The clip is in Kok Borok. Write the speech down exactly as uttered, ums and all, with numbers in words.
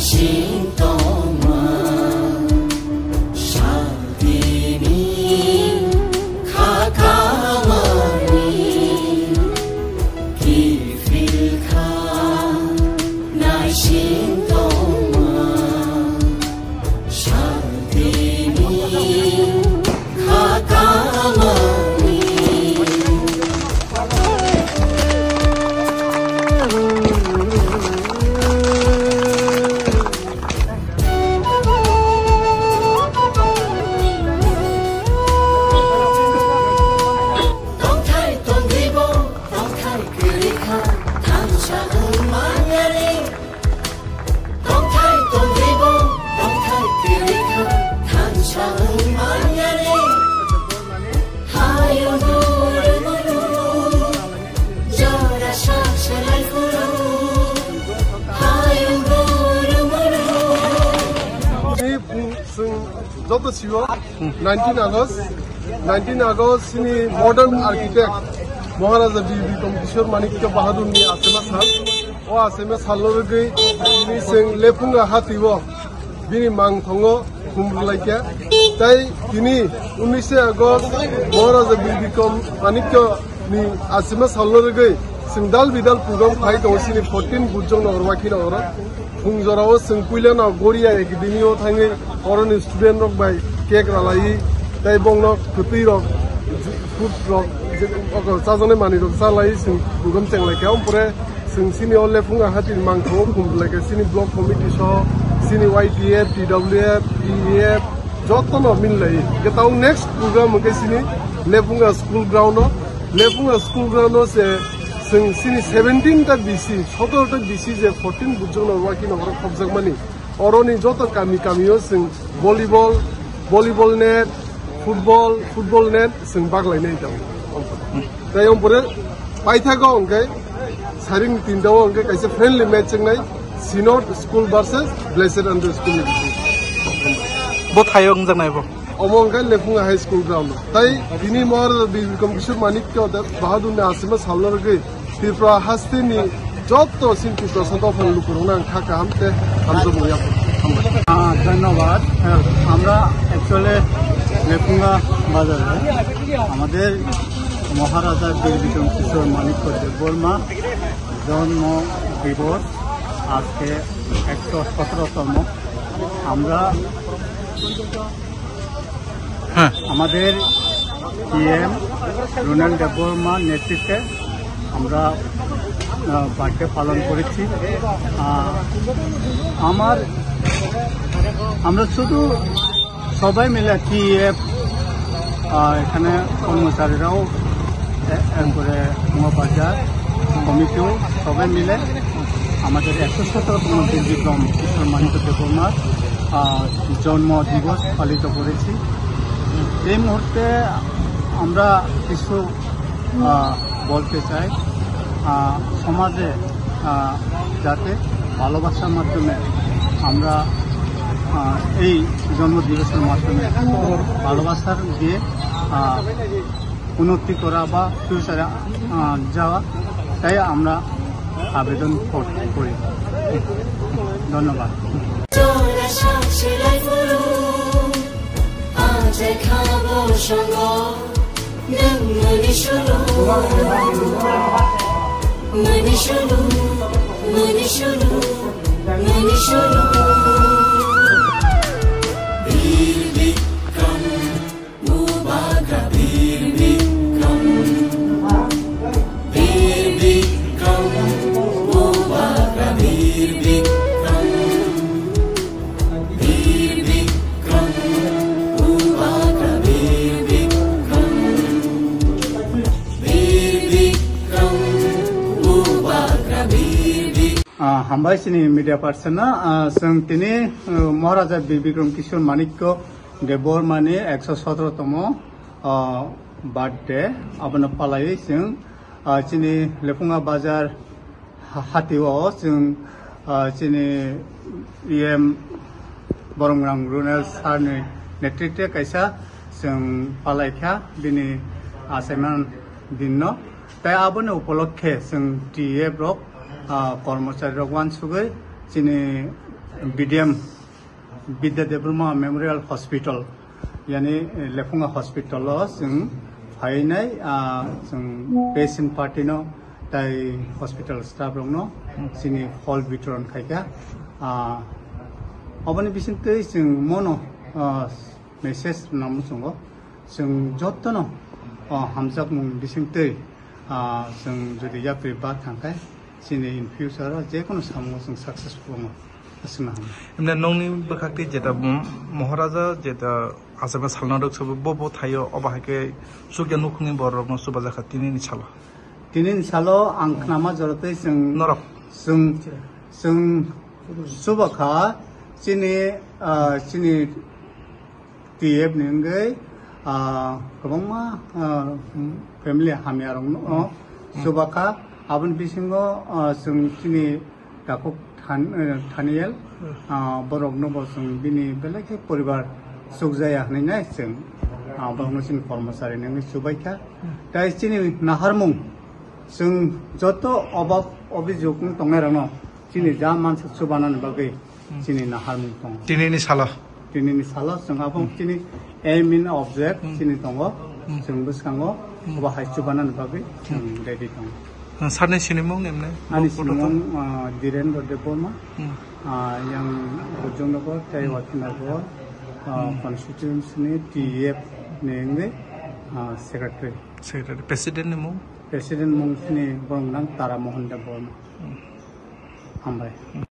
Sintoma, shantini, khakamani, kifilkha, naisintoma, shantini, khakamani. Tongthai tongribo, tongthai kwrwikha, thansa wng manyani. Tongthai tongribo, tongthai kwrwikha, thansa wng manyani. Hayung guru guru, jora sak salai guru. Hayung guru guru. Ni phung sung joto siwo nineteen August, nineteen August sini modern architect Maharaja Bir Bikram Kishore Manikya Bahadur ni asema sal. O asema sal lorgwi ni sing lepunga hati wo. Bini mangthongo khumrwlaikha. Tai tini unnish August Maharaja Bir Bikram Manikya ni asima salno rwgwi chwng dal bidal program khai tongo sini fourteen Bujong Nagar, Wakhi Nagar o. Phung jorao chwng puilano Goria Academy o thangwi oroni student rok bai cake ralaiwi tai bongno kwtwi rok, fruit rok, je, oko chajaknai manwi rok chalaiwi chwng program chenglaikha. Ompore Chwng sini o lephunga hatini mangthogo khumrwlaikha sini block committee so, sini Y T F, T W F, P E F, jotono minlai. Hwnkhe tao next program hwnkhe sini lephunga school ground o, lephunga school ground o se chwng sini seventeen ta B C, sotoro ta B C je fourteen Bujong Nagar, Wakhi Nagar o khopjakmani. Oroni joto kami kami o chwng volleyball, volleyball net, football, football net chwng baglainai tong. Tai ompore paithago hwnkhe saring tinta o hwnkhe kaisa friendly match wngnai Synod School versus Blessed Andrew School ni bising. Bo thaio wngjaknai bo. Omo hwnkhe Lephunga High School ground o. Tai tini Maharaja Bir Bikram Kishore Manikya Bahadur ni asima salno rwgwi Tripura hasteni joto chini Tripura santa phang lukurokno ang kha kaham tei hamjakmung yapharkha. Hambai. আহ, ধন্যবাদ। আহ, আমরা অ্যাকচুয়ালি লেপুঙ্গা বাজারে আমাদের মহারাজা বীর বিক্রম কিশোর মাণিক্য দেববর্মা জন্ম দিবস আজকে একশো সতেরোতম। আমরা হ্যাঁ। আমাদের পিএম রুনেল দেববর্মার নেতৃত্বে আমরা, আহ, বার্থডে পালন করেছি। আহ, আমার, আমরা শুধু সবাই মিলে টিএফ, আহ, এখানে কর্মচারীরাও, এ-, এরপরে মহাবাজার কমিটিও সবাই মিলে আমাদের একশো সতেরোতম বীর বিক্রম কিশোর মাণিক্য দেববর্মার, আহ, জন্ম দিবস পালিত করেছি। এই মুহূর্তে আমরা কিছু, আহ, বলতে চাই, আহ, সমাজে, আহ, যাতে ভালোবাসার মাধ্যমে আমরা, আহ, এই জন্ম দিবসের মাধ্যমে ভালোবাসার দিয়ে, আহ, উন্নতি করা বা ফিউচারে, আহ, যাওয়া, তাই আমরা আবেদন কর-, করি। ধন্যবাদ। Ah, hambai chini media person no, ah, chwng tini, ah, Maharaja Bir Bikram Kishore Manikya Debbarma ni ekso sotoro tomo, ah, birthday, abono palaiwi chwng, ah, chini Lephunga Bazar ha-, hatio chwng, ah, chini E M Boromgrang Runel sir ni netritwe kaisa chwng palaikha bini achaiman dinno. Tai aboni upolokhe chwng T F rok, ah, kormochari rok uansugwi chini B D M Bidya Debbarma Memorial Hospital, yani, eh, Lephunga Hospital o chwng phainai, ah, chwng patient party no tai hospital staff rok no chini phol bitoron khaikha. Ah, oboni bisingtwi chwng mono, ah, message rwna muchungo. Chwng jotono, ah, hamjakmung bisingtwi, ah, chwng jodi yapri ba thangkhe, chini in future o je kono samungo chwng successful wngo, aswkno hamya. Emne nongni bwkhakti jeta, mm, Moharaja jeta achama salna rwk sabo bo bo thaio, obo hai khe chukya nukhungni borokno chubajakha tinini salo. Tinini salo ang khnama joratwi chwng Norok. chwng, chwng chubakha chini, ah, chini T F ni wngwi, ah, kwbangma, ah, family hamya rokno, oh, chubakha. Aboni bisingo, ah, chwng chini takhuk Than-, eh, Thaniel, ah, borokno bo chwng bini belai khe poribar chukjaya hwnwi nai chwng, ah, borokno chini kormochari ni wngwi chubaikha. Tai chini naharmung chwng joto obab obijok wng tongnai rokno chini ja mansa chubanani bagwi chini naharmung tongo. Tinini salo. Tinini salo chwng abo chini aim in object chini tongo. Chwng bwskango obo hai chubanani bagwi chwng ready tongo. Sarni sinimung emne? Ani sinimung, ah, Dhirendra Debbarma. Ah, yang Bujongnagar tei Wakhinagar, ah, constituency ni T F ni wngwi, ah, secretary. Secretary. President ni mung? President mung sini borok nang Tara Mohan Debbarma. Hambai.